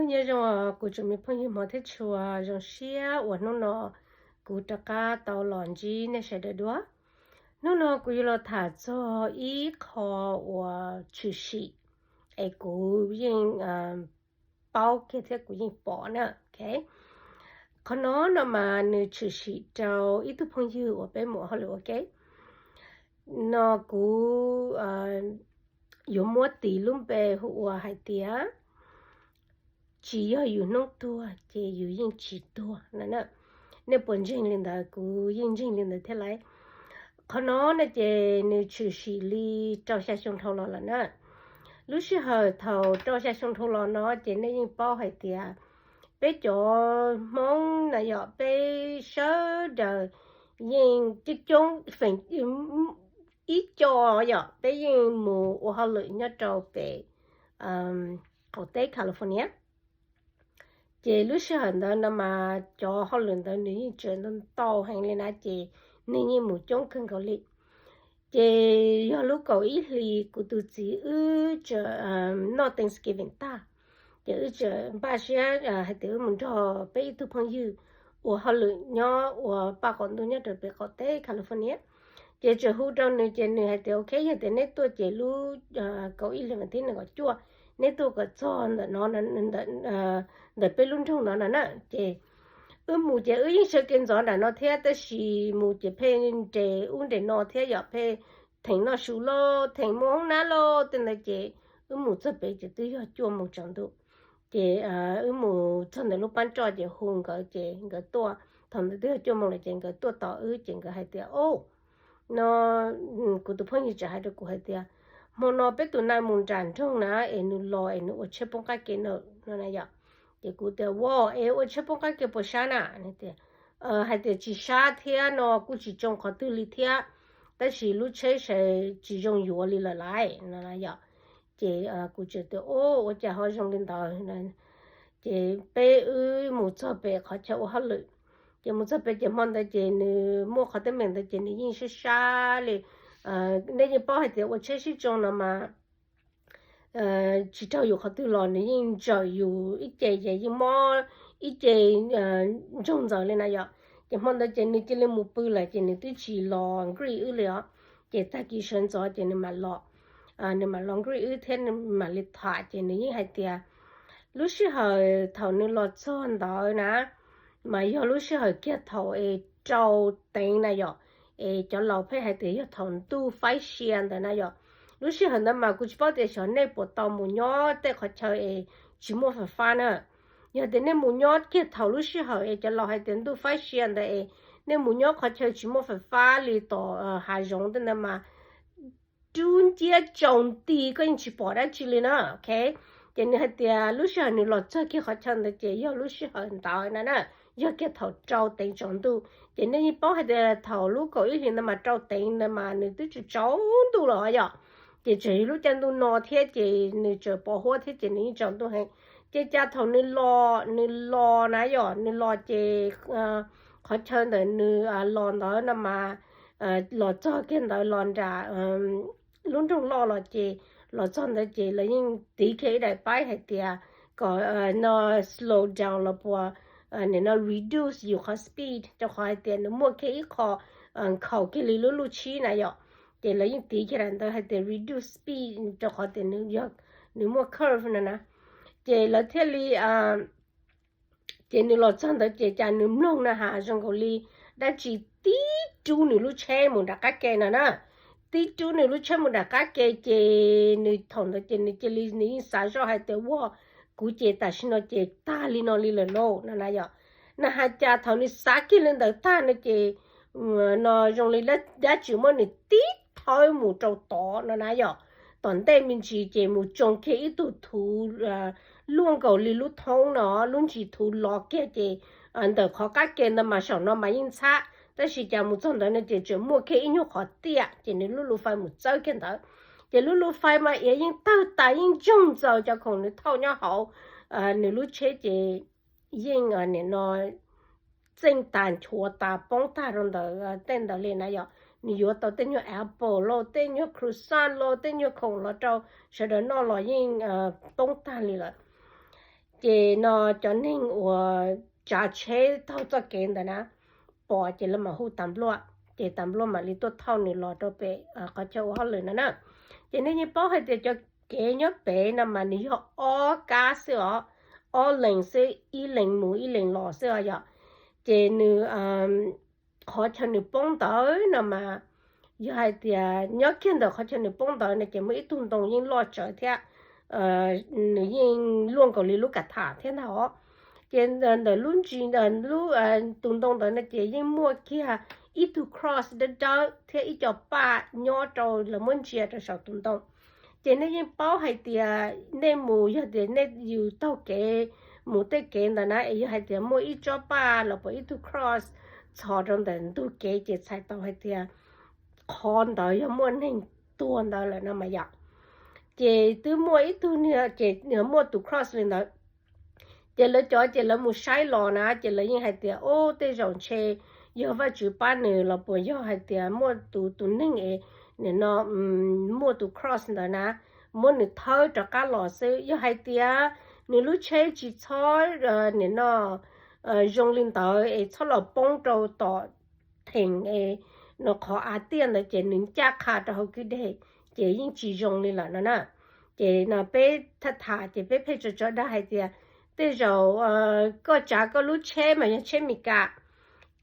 Nyob zoo kuv tsoom me phooj ywg hmov thiab tshua, zoo siab uas hnub no kuv rov qab tau los ntsib nej sawv daws dua. Hnub no kuv yuav los tham txog ib qho uas tshwm sim es kuv yeej paub kiag thiab kuv yeej pom na. Qhov no no mas nws tshwm sim rau ib tug phooj ywg uas peb mus hauj lwm ua ke no. Kuv yuav muab tis lub npe hu ua hais tias tsis yog yus hnub tuag ces yus yeej tsis tuag no. Nej puas ntseeg li ntawd? Kuv yeej ntseeg li ntawd thiab lauj. Qhov no no ces nws tshwm sim li rau xya xyoo dhau los lawm na. Lub sij hawm thaum rau xya xyoo dhau los no ces nej yeej paub hais tias peb cov Hmoob na yom, peb sawv daws yeej coob coob feem ib co yom, peb yeej mus ua hauj lwm nyob rau pem qaum teb California. Ces lub sij hawm ntawd no mas cov hauj lwm ntawd nws yeej tseem ntau ntau heev li na, ces neeg yeej mus coob kawg nkaus li. Ces yog lub kaum ib hlis kuv tus txiv wb tseem noj Thanksgiving tag, ces wb tseem npaj siab hais tias wb mus nrog peb ib tug phooj ywg ua hauj lwm nyob ua paj qaum ntuj nyob rau pem qaum teb California. Ces tseem hu rau nws ces nws hais tias ok, yog tias neb tuaj ces lub kaum ib hlis vas thib nees nkaum cuaj neb tuaj kom txog ntawm no, ntawm peb lub nroog no no na. Ces wb mus ces wb yeej sawv kev ntxov nram no thiab, tab sis mus ces pheej nres ub nres no thiab yom, pheej theem noj su loj, theem muaj hoob nab loj tej ntawd ces wb mus txog pem ces twb yog cuaj moos tsaus ntuj. Ces wb mus txog ntawm lub pab roj ces hu nkawd ces nkawd tuaj, thaum ntawd twb yog cuaj moos lawm ces nkawd tuaj tos wb ces nkawd hais tias o, no kuv tus phooj ywg tseem hais rau kuv hais tias hmo no peb tus nai mus nram nroog na, es nws los es nws ua tsheb poob qab ke no no na yom. Ces kuv tias ua es ua tsheb poob qab ke puas sab na? Hais tias tsis sab thiab no kuj tsis tsoo qhov twg li thiab, tab sis lub tsheb sai tsis zoo yuav li lawm lauj no na yom. Ces kuv tseem tias o, ua cas ho zoo li ntawd. Ces peb wb mus txog pem qhov chaw ua hauj lwm, ces mus txog pem ces hmo ntawd ces nws muaj qhov teeb meem ntawd ces nws yeej sab sab li. Nej yeej paub hais tias ua tsheb sib tsoo no mas tsis raug yus qhov twg los nws yeej ntsawm yus ib ce ces yeej mob ib ce ntsoog ntxaws li na yom. Ces hmo ntawd ces nws cia li mus pw lawm ces nws twb tsis los nkrij wb li os. Ces tag kis sawv ntxov ces nws mam los, nws mam los nkrij wb thiab mam li tham ces nws yeej hais tias lub sij hawm thaum nws los txog ntawd na mas yog lub sij hawm kiag thaum es rau teev na yom, es cov laus pheej hais tias yog thaum ntuj faib sia ntawd na yom. Lub sij hawm ntawd mas kuv tsis paub tias xyov nej puas tau mus nyob tej qhov chaw es tsis muaj fais fab na. Yog tias nej mus nyob kiag thaum lub sij hawm es cov laus hais tias ntuj faib sia ntawd es nej mus nyob qhov chaw tsis muaj fais fab li tom hav zoov tej ntawd mas rub nciab tsaus nti koj yeej tsis pom dab tsi li na. Ok, ces nws hais tias lub sij hawm nws los txog kiag qhov chaw ntawd ces yog lub sij hawm ntawd na na, yog kiag thaum rau teev tsaus ntuj. Ces nej yeej paub hais tias thaum lub kaum ib hlis ntawd mas rau teev ntawd mas nws twb tsaus ntuj los yom. Ces tseem yog lub caij ntuj no thiab ces nws tseem pos huab thiab ces nws yeej tsaus ntuj heev. Ces cas thaum nws los, nws los na yom, nws los ces qhov chaw ntawm nws los ntawd no mas los txog kiag ntawd los nram lub nroog loj los ces los txog ntawd ces lawv yeej tiv kiag ib daim paib hais tias kom no slow down los puas nim no reduce yus qhov speed, rau qhov hais tias nws muaj kiag ib qho nkhaus kiag li lub luj tshib na yom. Ces lawv yeej tiv kiag daim ntawd hais tias reduce speed rau qhov tias nws yog nws muaj curve no na. Ces lawv thiaj li ces nws los txog ntawd ces cas nws mloog na has zoo nkaus li dab tsi tib rub nws lub tsheb mus nram qab ke no na. Tib rub nws lub tsheb mus nram qab ke ces nws thaum ntawd ces nws cia li nws yeej xav zoj hais tias ua kuv ces tam sim no ces tag li no li lawm lauj no na yom. Na has cas thaum nws xav kiag li ntawd tag no ces no zoo li dab tsi muab nws tib thawb mus rau tod no na yom. Tom ntej me ntsis ces mus tsoo kiag ib tug thuv luaj nkaus li lub thoob no, lub ntsis thuv lov kiag ces ntawm qhov qab ke ntawd mas saum no mas yeej ntxhab, tab sis cas mus txog ntawd no ces tseem muaj kiag ib nyuag qhov tiaj ces nws lub lus fais mus txawb kiag ntawd. Ces lub lus fais mas iav yeej tawg tas yeej ntsoog ntxaws cov khoom nws thauj nyob hauv nws lub tsheb ces yeej nim no txeej tas nchuav tas poob tag rau ntawd tej ntawd li na yom. Nws yuav tau tej nyuag apple los tej nyuag croissant los tej nyuag khoom los rau sawv daws noj los yeej poob tag li lawm. Ces no cov neeg uas tsav tsheb taug txoj kev ntawd na pom ces lawv mam hu tas npluaj, ces tas npluaj mam li tuaj thauj nws los rau pem qhov chaw ua hauj lwm no na. Ces nej yeej paub hais tias cov kev nyob pem no mas nws yog ob kab xwb os, ob lees xwb, ib lees mus ib lees los xwb os yom. Ces nws qhov chaw nws poob ntawd no mas yog hais tias nyob kiag ntawm qhov chaw nws poob ntawd no ces muaj ib tug ntoo yeej loj tsawv thiab nws yeej luaj nkaus li lub kav tham thiab ntag os. Ces ntawm lub ntsis, lub, tus ntoo ntawd no ces yeej muaj kiag ib tug cross dawb dawb thiab ib co paj nyob rau lawv muab ntsia rau saum tus ntoo. Ces nej yeej paub hais tias nej mus, yog tias nej yus taug kev mus tej kev ntawd na es yog hais tias muaj ib tsob paj los puas ib tug cross txhos rau ntawm ntug kev ces txhais tau hais tias qhov ntawd yog muaj neeg tuag ntawd lawm no mas yom. Ces twb muaj ib tug niag ces muaj tus cross li ntawd. Ces lawv cov ces lawv mus saib los na ces lawv yeej hais tias, o, tej zaum ntshe yog Vajtswv pab nws los puas yog hais tias muaj tus, tus neeg es nim no muaj tus cross ntawd na, muab nws thawb rov qab los xwb. Yog hais tias nws lub tsheb tsis txhob nim no zoo li ntawd es txhob los poob rau tom theem es no qhov av tiaj ntawd ces nws ncaj qha rau hauv kwj deg ces yeej tsis zoo li lawm no na. Ces no peb tham tham ces peb pheej tso tso dag hais tias tej zaum koj tsav koj lub tsheb mas yog tsheb Meskas,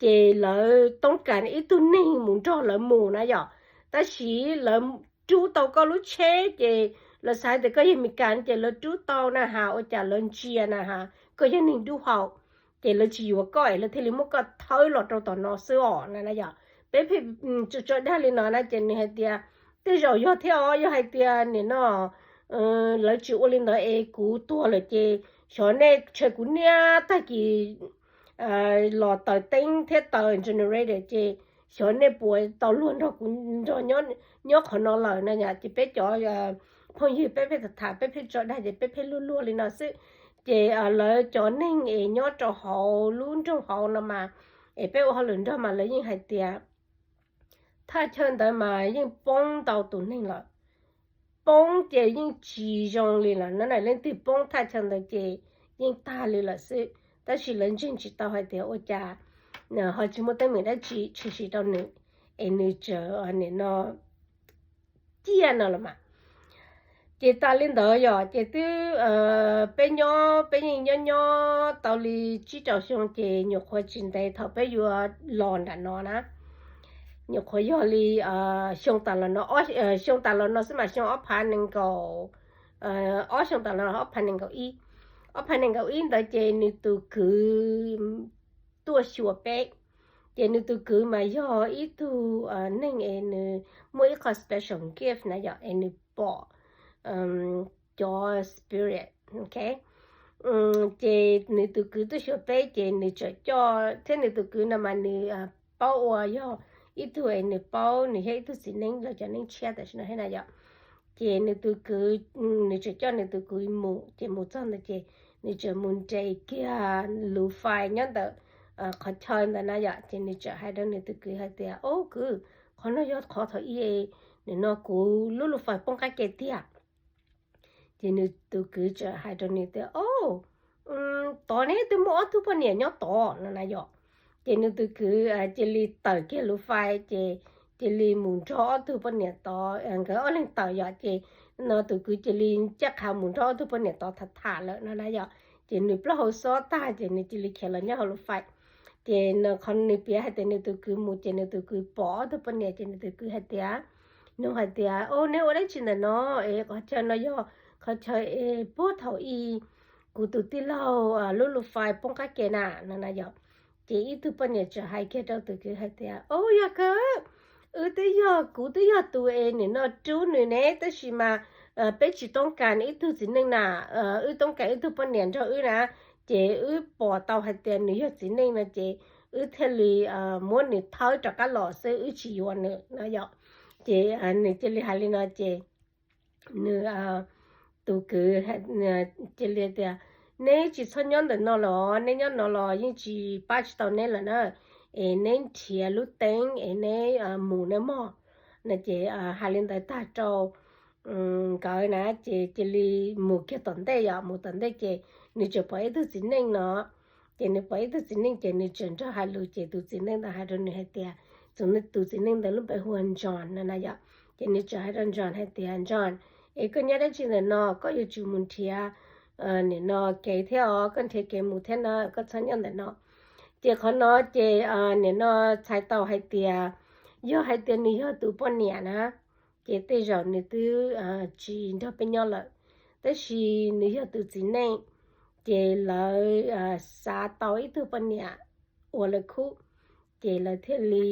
ces lawv toob kas ib tug neeg mus nrog lawv mus na yom. Tab sis lawv rub tau koj lub tsheb ces lawv xav hais tias koj yog Meskas ces lawv rub tau na has, ua cas lawv ntsia na has koj yog neeg dub hau, ces lawv tsis yuav koj es lawv thiaj li muab koj thawb los rau tom no xwb os na yom. Peb pheej tso tso dag li no na ces nws hais tias tej zaum yog thiab os, yog hais tias nim no lawv tsis ua li ntawd es kuv tuag lawm ces xyov nej, ntshe kuv niaj tag kis los taws teeb thiab taws generator ces xyov nej puas tau luag nrog kuv nrog nyob qhov no lawm na yom. Ces peb cov phooj ywg peb pheej tham tham peb pheej tso dag ces peb pheej luag luag li no xwb. Ces lawv cov neeg es nyob rau hauv lub nroog hauv no mas es peb ua hauj lwm nrog mas lawv yeej hais tias thaj chaw ntawd mas yeej poob ntau tus neeg lawm. Poob ces yeej tsis zoo li lawm no na, leej twg poob thaj chaw ntawd ces yeej tag li lawm xwb. Tab sis lawv ntseeg tsis tau hais tias ua cas ho tsis muaj teeb meem dab tsi tshwm sim rau nws es nws tseem nim no ciaj no los mas. Ces tas li ntawd yom, ces twb peb nyob peb yeej nyob nyob tau li tsib rau xyoo ces nyuam qhuav tsis ntev thaum peb yuav los nram no na, nyuam qhuav yog li xyoo tas los no, xyoo tas los no xwb mas xyoo ob phav nees nkaum, ob xyoo tas los no ob phav nees nkaum ib, ob phav nees nkaum ib ntawd ces nws tus kwv tuaj xyuas peb. Ces nws tus kwv mas yog ib tug neeg es nws muaj ib qho special gift na yom, es nws pom cov spirit, ok. Ces nws tus kwv tuaj xyuas peb ces nws tseem coj, thiab nws tus kwv no mas nws paub ua yog ib tug es nws paub nws yog ib tug txiv neeb los cov neeb tshiab tam sim no thiab na yom. Ces nws tus kwv, nws tseem coj nws tus kwv mus, ces mus txog ntawd ces nws tseem mus nres kiag lus fais nyob ntawm qhov chaw ntawd na yom. Ces nws tseem hais rau nws tus kwv hais tias, o kwv, qhov no yog qhov thaum ub nim no kuv lub lus fais poob qab ke tiag. Ces nws tus kwv tseem hais rau nws tias, o, tod ne twb muaj ob tug poj niam nyob tod no na yom. Ces nws tus kwv cia li tawm kiag lus fais ces cia li mus nrog ob tug poj niam tod, nkawd ob leeg tawm yom. Ces no tus kwv cia li ncaj qha mus nrog ob tug poj niam tod tham tham lawm no na yom. Ces nws plaub hau xob tag ces nws cia li khiav los nyob hauv lus fais. Ces qhov nws piav hais tias nws tus kwv mus ces nws tus kwv pom ob tug poj niam ces nws tus kwv hais tias, nug hais tias, o, neb ua dab tsi ntawm no es qhov chaw no yog qhov chaw es puag thaum ub kuv tus tij laug lub lus fais poob qab ke na no na yom. Ces ib tug poj niam tseem hais kiag rau tus kwv hais tias, o, yog kawg, wb twb yog, kuv twb yog tus es nim no rub nws ne, tab sis mas peb tsis toob kas ib tug txiv neej na, wb toob kas ib tug poj niam nrog wb na, ces wb pom tau hais tias nws yog txiv neej no ces wb thiaj li muab nws thawb rov qab los xwb, wb tsis yuav nws no yom. Ces nws cia li hais li no ces nws tus kwv cia li tias, neb tsis txhob nyob ntawm no los, neb nyob no los yeej tsis pab tsis tau neb lawm na, es neb nrhiav lub teeb es neb mus nawb mog no. Ces hais li ntawd tag rau nkawd na ces cia li mus kiag tom ntej yom, mus tom ntej ces nws tseem pom ib tug txiv neej no. Ces nws pom ib tug txiv neej ces nws tseem nrog hais lus ces tus txiv neej ntawd hais rau nws hais tias, tus txiv neej ntawd lub npe hu ua John no na yom. Ces nws tseem hais rau John hais tias, John, es koj nyob dab tsi ntawm no, koj yuav tsum mus nrhiav nim no kev thiab os, koj nrhiav kev mus thiab na, koj txhob nyob ntawm no. Ces qhov no ces nim no txhais tau hais tias yog hais tias nws yog tus poj niam na, ces tej zaum nws twb tsis nrog peb nyob lawm. Tab sis nws yog tus txiv neej, ces lawv xav tau ib tug poj niam ua lawv khub, ces lawv thiaj li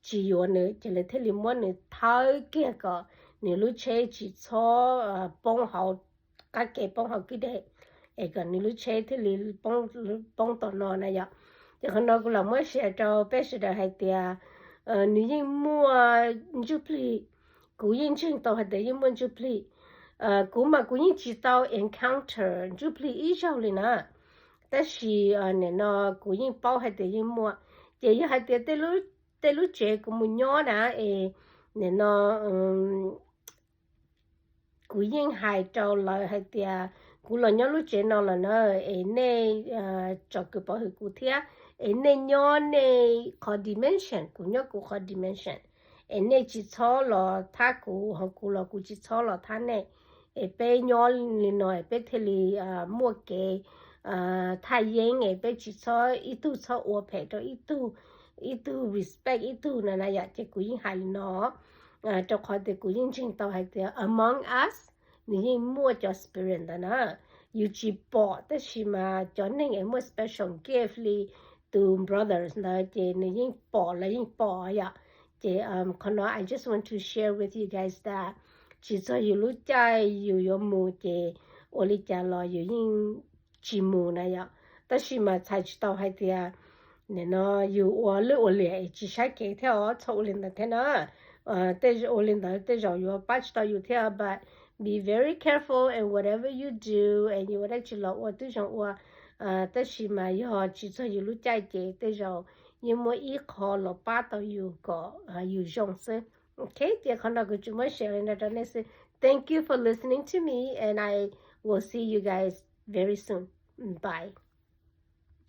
tsis yuav nws, ces lawv thiaj li muab nws thawb kiag kom nws lub tsheb tsis txhob poob hauv qab ke, poob hauv kwj deg, es kom nws lub tsheb thiaj li poob tom no na yom. Ces qhov no kuv los muab share rau peb sawv daws hais tias nws yeej muaj ntsuj plig, kuv yeej ntseeg tau hais tias yeej muaj ntsuj plig. Kuv mas kuv yeej tsis tau encounter ntsuj plig ib zaug li na, tab sis nim no kuv yeej paub hais tias yeej muaj. Ces yog hais tias tej lub tsev kuv mus nyob na, es nim no kuv yeej hais rau lawv hais tias kuv los nyob lub tsev no lawm na, es nej tsom kwm pov hwm kuv thiab, es nej nyob nej qhov dimension, kuv nyob kuv qhov dimension, es nej tsis txhob los thab kuv, ho kuv los kuv tsis txhob los thab nej, es peb nyob li no es peb thiaj li muaj kev thaj yeeb, es peb tsis txhob ib tug txhob ua phem rau ib tug, ib tug respect ib tug no na yom. Ces kuv yeej hais li no rau qhov tias kuv yeej ntseeg tau hais tias among us nws yeej muaj cov spirit ntawd na. Yus tsis pom tab sis mas cov neeg es muaj special gift li tus brothers ntawd ces nws yeej pom, lawv yeej pom yom. Ces qhov no I just want to share with you guys that tsis txog yus lub caij yus yuav mus ces ua li cas los yus yeej tsis mus na yom. Tab sis mas txhais tsis tau hais tias nim no yus ua lwj ua liam es tsis saib kev thiab os, txhob ua li ntawd thiab na. Tej ua li ntawd tej zaum yuav pab tsis tau yus thiab, but be very careful in whatever you do, and yus ua dab tsi los ua twb zoo ua. Tab sis mas yog tsis txog yus lub caij ces tej zaum yeej muaj ib qho los pab tau yus kom yus zoo xwb. Ok, ces qhov no kuv tsuas muab share li no rau nej xwb. Thank you for listening to me, and I will see you guys very soon. Bye.